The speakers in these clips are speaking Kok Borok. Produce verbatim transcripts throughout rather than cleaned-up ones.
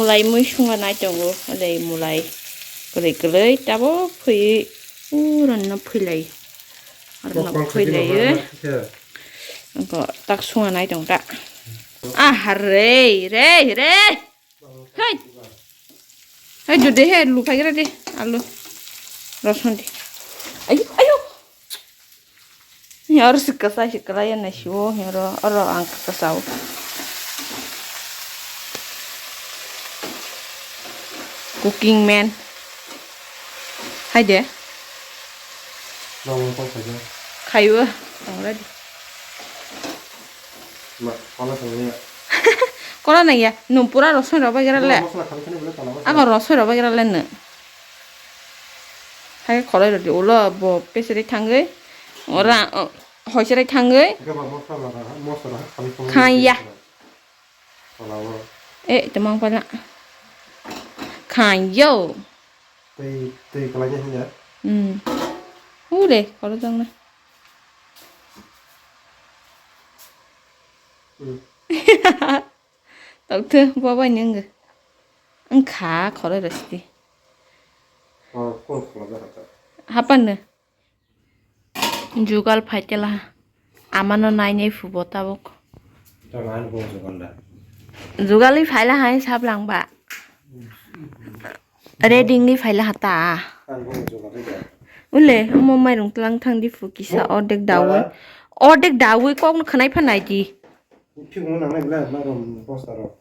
Mulai mui sunga nai tongo, alei mulai kwlwi kwlwi tabuk phui, uro no phuilai, oro no phuilai, oko tak sunga nai tong ta. Ah, rei, rei, rei. Hai. Hai, jude he, lu phai gra de, alu. Roson de. Ayo, ayo. Ni oro sikasa, sikala ya na siwo, ni oro, oro ang kasao. Cooking man. Hai de. Bawang kok saja. Khaiwa, ang ready. Ma, kola sangya. Kola nang ya, nung pura rosoi roba gira le. Mosla khabi khani bole kola mosla. Ako rosoi roba gira le no. Hai kolai rodi ulo bo peseri thangwi. Ora, o, hoiseri thangwi. Ega ba mosla la, mosla la khabi khani. Khaya. Kola bo. E, temang pala. Khayo. Tei, tei kalai ni hanya. Hmm. Ure, kola jang na. Hmm. Tokte, baba nyung. Angkha khoro rasti. Oh, kon khoro da kata. Hapan ne. Jugal phaitela. Amano nainai phubo tabuk. Ita ngan bo jugal da. Jugal i phaila hai sab langba. Reading ni phaila hata. Ang bo jugal da. Ule, omo mairung tlang thang di phu kisa ordek dawi. Ordek dawi kok no khnai pha nai di. Phikung nangnai belai marom bosta rok.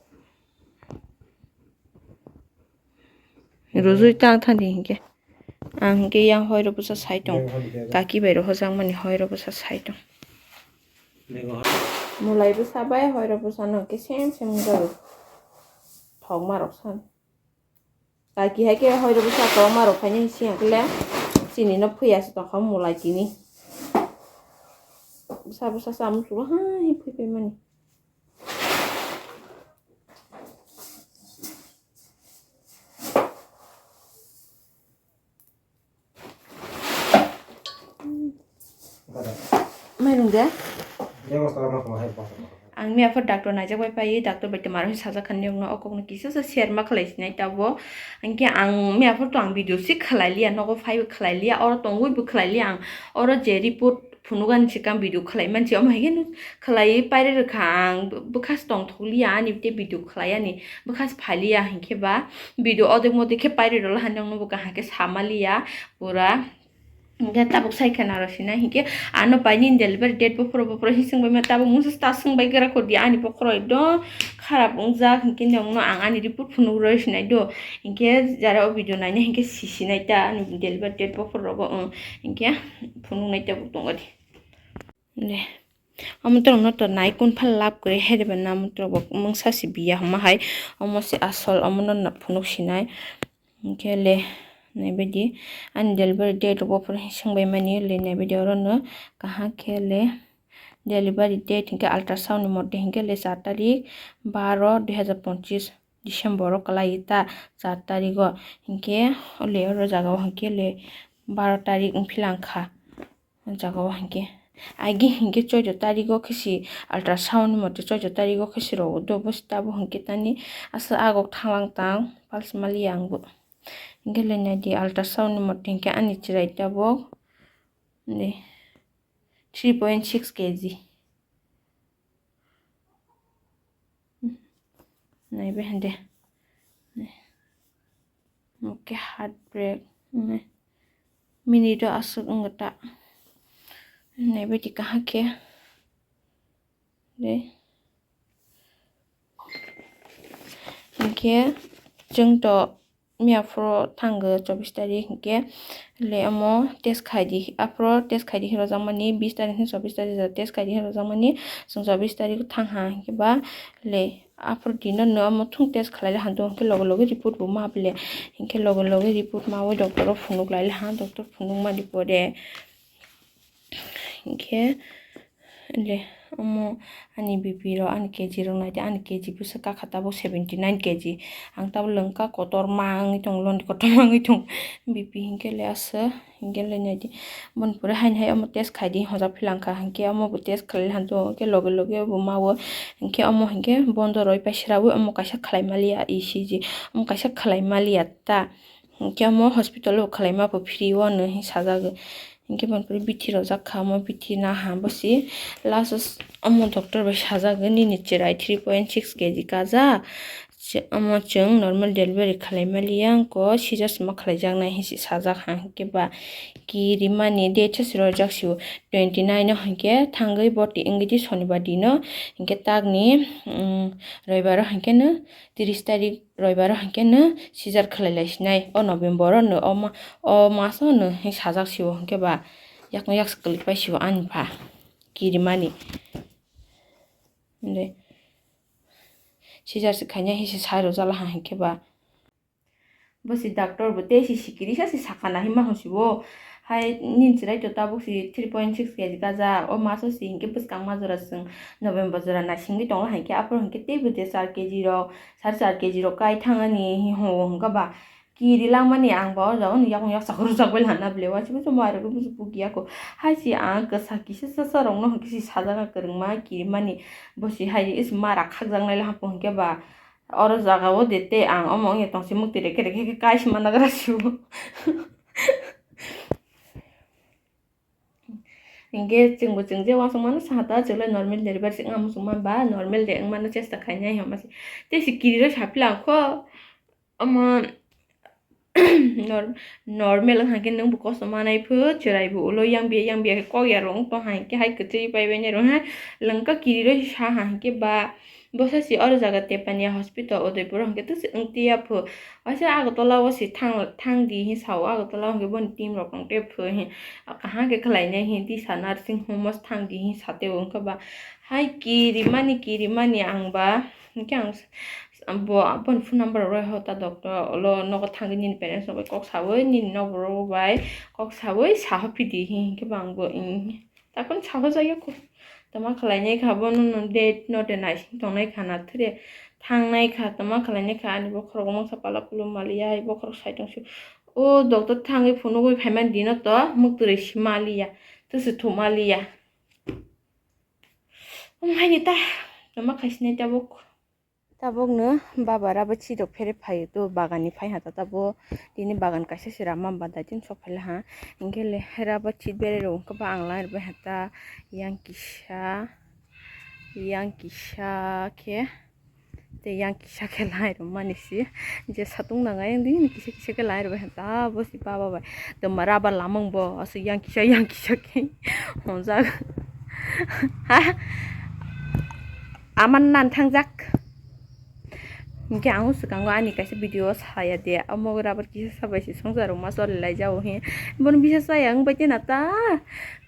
Rujui tang thang di hinkhe. Ang hinkhe yang hoi rok bwsa sai tong. Kaki bai rok hojak mani hoi rok bwsa sai tong. Mulai bwsa bai hoi rok bwsa no hinkhe sem sem wng jago. Thok ma rok san. Kaki hai khe hoi rok bwsa kwbangma rok phainai siyang khe le chini no phuya se tongkha mulai tini. Bwsa bwsa chamung chulo hai phui phaimani. Mairung de? Ang miya phor doctor naijak bai pai, doctor bai twmaro sajak kha, nokno o kokno kisa sa share ma khlai sinai tabuk. Hinkhe ang miya phor to ang video si khlai liya, nogo phai bo khlai liya, oro tongwi bo khlai liya ang. Oro je report phunukani swkang video khlai mansi, omo hai khe khlai pairwi rwkha ang, bwkha se tongthok liya ani tei video khlai ani, bwkha se phai liya hinkhe ba video odek modek khe pairwi rwla hani, nokno bo kaham khe sama liya pura. Hinkhe tabuk sai khe naro sinai hinkhe ano bai nini delivery date bophoro bophoro hin swngbai ma tabuk mungsa ta swngbai gra khordi ani bokhorok ekdom kharap wngjak hinkhe nokno ang ani report phunuk rw sinai do hinkhe jara o video naina hinkhe si sinai ta ani delivery date bophoro rogo hinkhe phunuk nai tabuk tongo di. De. Omo torok no to nai kun phal lab kwrwi hai rwba na omo torok bo mungsa si biya hwnma hai omo se asol omo no phunuk sinai. Hinkhe le naibaidi ani delivery date rok bophor swngbai mani le naibaidi oro no kaham khe le delivery date hinkhe ultrasound ni mote hinkhe le char tarik baro dui hazar ponchis December o kwlai ta char tarik o hinkhe le oro jaga o hinkhe le baro tarik wngphi lang kha. O jaga o hinkhe agi hinkhe choudo tarik o khe si ultrasound ni mote choudo tarik o khe si rw o do bo se tabuk hinkhe tani aswk agok thanglang tang pals maliya ang bo. Hinkhe le naidi ultrasound ni mote hinkhe ani chwrai tabuk de three point six K G. Naibe hande. Oke, heartbreak. Minute o aswk wngkha ta. Naibe di kaham khe. De. Hinkhe chwng to miya phuru thango chobbish tarik hinkhe le omo test khaidi aphuru test khaidi hinwi rwjakmani bish tarik hinwi chobbish tarik test khaidi hinwi rwjakmani chwng chobbish tarik thangha hinkhe ba le aphuru dino no omo thung test khlai le hando hinkhe loge loge report bo ma bile hinkhe loge loge report mawi doctor o phunuk lai le ha doctor phunuk mani pore hinkhe le Omo ani B P rok, ani K G rok naidi, ani K G bwswk kakha tabuk seventy nine K G. Ang tabuk lwngkha kotorma wngwi tongo, londi kotorma wngwi tongo. B P hinkhe le aswk, hinkhe le naidi. Boni pore haini hai omo test khaidi hojak philangkha, hinkhe omo bo test khlai hanjo, hinkhe loge loge bo mawo. Hinkhe omo hinkhe bondo rwi paisrawi omo kaisa khlai maliya E C G, omo kaisa khlai maliya ta. Hinkhe omo hospital o khlaima bo free o hwnwi sajagwi. Hinkhe boni pore bithi rojak kha, omo bithi naha bosi. Last o omo doctor bai sajagwi, "Nini chwrai three point six K G kajak. Ch-, omo chwng normal delivery khlai maliya, wngkha scissors ma khlaijaknai," hinwi sajak ha. Hinkhe ba kirimani date se rojak sio twenty nine o, hinkhe thangwi boti wngwi di sonibar dino. Hinkhe takni, mm, roibaro hinkhe no tiris tarik roibaro hinkhe no scissor khlai lai sinai, o November o no, o ma-, o maso no hin sajak sio, hinkhe ba yakno yaksa kwlwi pai sio ani pha kirimani. Inde scissor se khaina hinwi sai rwjak laha hinkhe ba. Bo si doctor bo tei si sikiri sa si sakha na hinma hwn sio. Hai nini chwrai to tabuk si three point six K G kajak, o maso si hinkhe bwskang ma jora chwng November jora naisingwi tongla hinkhe aphuru hinkhe teibo je char K G rok, sare char K G rok kai thangani hi hwngo hwnkha ba. Kiri langmani ang ba o jaga ni yakung yak sakruk jak bai lana ble, waisa muchung bai rok buji bugi yako. Hai si ang kwsa kisa sasa rok no hwnkhe si sajak kwrwngma kirimani. Bo si hai is ma rak khakjaknai le hapo hwnkhe ba. Oro jaga o de tei ang omo wngya tong si mukti reke reke khe kai si ma nagra si o. Hinkhe chwngbo chwng je uansukmano saha ta, chwngno normal delivery se wngma muchungma ba, normal de wngmano chesta khainai hinma se. Tei se kirirok saphilang kho, omo nor-, normal wngkha khe nwngbo kosom manai pho, chwraibo ulo yang biya yang biya khe kok ya rwng tong hai khe hai kwchwi pai bai nai rwng hai, lwngkha kirirok sa ha hinkhe ba. Bwsa si oro jaga Tepania hospital Udaipur o hinkhe twse wng tiya pho. Waisa Agartala o si thang, thang di hin sao, Agartala o hinkhe boni team rok tong te pho hin. Kaham khe khlai nai hin tisa nursing home o thang di hin sa tei wngkha ba. Hai kirimani, kirimani ang ba. Hinkhe ang s-, s-, bo, boni phone number rw rw ho ta doctor. Olo nogo thangwi nini parents rok bai kok sawi, nini nokborok bai kok sawi saho phidi hin hinkhe ba ang bo, ing. Takon saho jaya kho. Tama khlainai kha, bono no date no de naising tongnai kha na thre thangnai kha, tama khlainai kha, ani bokhorok mungsa pala pulu maliya, ai bokhorok sai tong si. O doctor thangwi phunugwi phaimani dino to muktwrwi si maliya, twswk thu maliya. Omo haini ta, tama khaisinai tabuk. Tabukno baba rubber chit rok pherwi phaio to bagan ni phai ha ta tabuk tini bagan kaisa se rama ba daitin sok phai laha hinkhe le rubber chit berwi rok wngkha ba ang lai rwbai ha ta yang kisa yang kisa khe tei yang kisa khe lai rwmani se je satung nang ayang di kisa kisa khe lai rwbai ha ta bo se baba bai toma rubber lamang bo aswk yang kisa yang kisa khe honjak ha. Ama nan thangjak. Hinkhe ang swkango ani kaisa video o saya de, omo rubber kisa sabai se swngchar rok ma choli lai jao he. Bono bisa chaya wng bai tena ta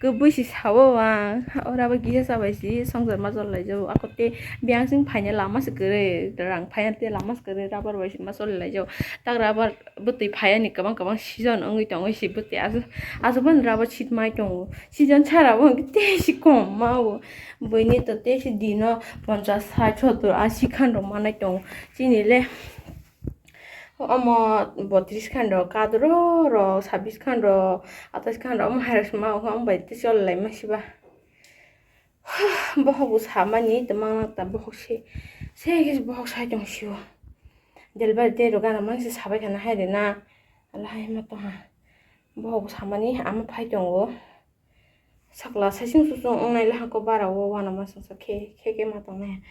kwbwi se sao ang, o rubber kisa sabai se swngchar ma choli lai jao. Ako tei biyang sing phaina lama se kwrwi, rang phaina tei lama se kwrwi, rubber bai se ma choli lai jao. Tak rubber bwtwi phai ani kwbang kwbang season wngwi tongwi se bwtwi aswk, aswk phano rubber chit mai tongo. Season sara bo hwnkhe tei se kom ma o. Buini to tei se dino ponchas, sait, sottor, asi khan rok manai tongo. Chini le omo botris khan rok, kadro rok, sabis khan rok, atais khan rok, omo hai rok se ma o, omo bai tei choli lai ma se ba. Bohok bo samani tongmani ta bohok se, se khe bohok sai tong sio. Delivery tei rok gana mani se sabai khana hai rwna. Alahai ma tongha. Bohok bo samani ama phai tongo. Sakla saichung suchung wngnai lahai ko bara o uanama songsa khe khe khe ma tongnai.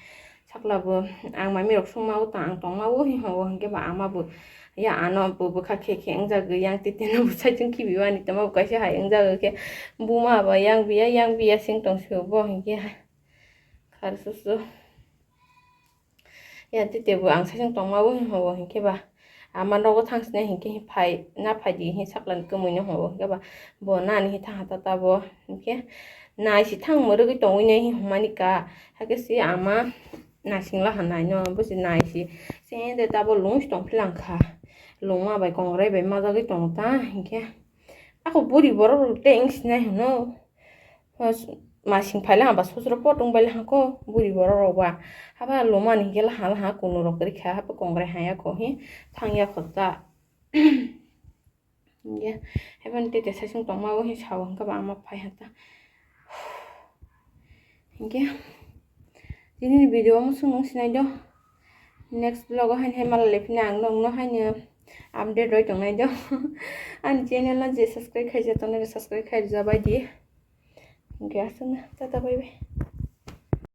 Sakla bo ang mami rok sungma o ta ang tongma o hi ho o hinkhe ba ama bo ya ano bo bwkha khe khe wngjagwi yang tete no bo saichung khibi o ani tongma bo kaisa hai wngjagwi khe buma ba yang biya yang biya sing tong sio bo hinkhe khar susu. Ya tete bo ang saichung tongma o hi ho o hinkhe ba ama nogo thang sinai hinkhe hi phai na phai di hi sakla ni kwmwi no ho o hinkhe ba bo nani hi thang ha ta ta bo hinkhe nai si thang mwrwgwi tongwi nai hi hwnmani ka hakhe si ama. Naisingla ha naino, bo se nai se. Se de tabuk lung si tong philang kha. Lungma bai kongrai bai majagwi tongo ta, hinkhe. Ako buri borok rok tei wng sinai hwno. Hos-, masing phaila haba sosro po tong baila hako buri borok rok ba. Haba lomani hingke laha laha kuno rok rikha haba kongrai haya ko hi thangya khokta. Hingke haiphano tete saichung tongma bo hi sao hingke ba ama phai hata. Hingke tini video omo sung nung sinai do. Next vlog o haini hai mala lephina ang nokno haini update roi tongnai do. Ani channel no je subscribe khaijak tongnai subscribe khaijak bai di. Hingke aswkno tata bye bye.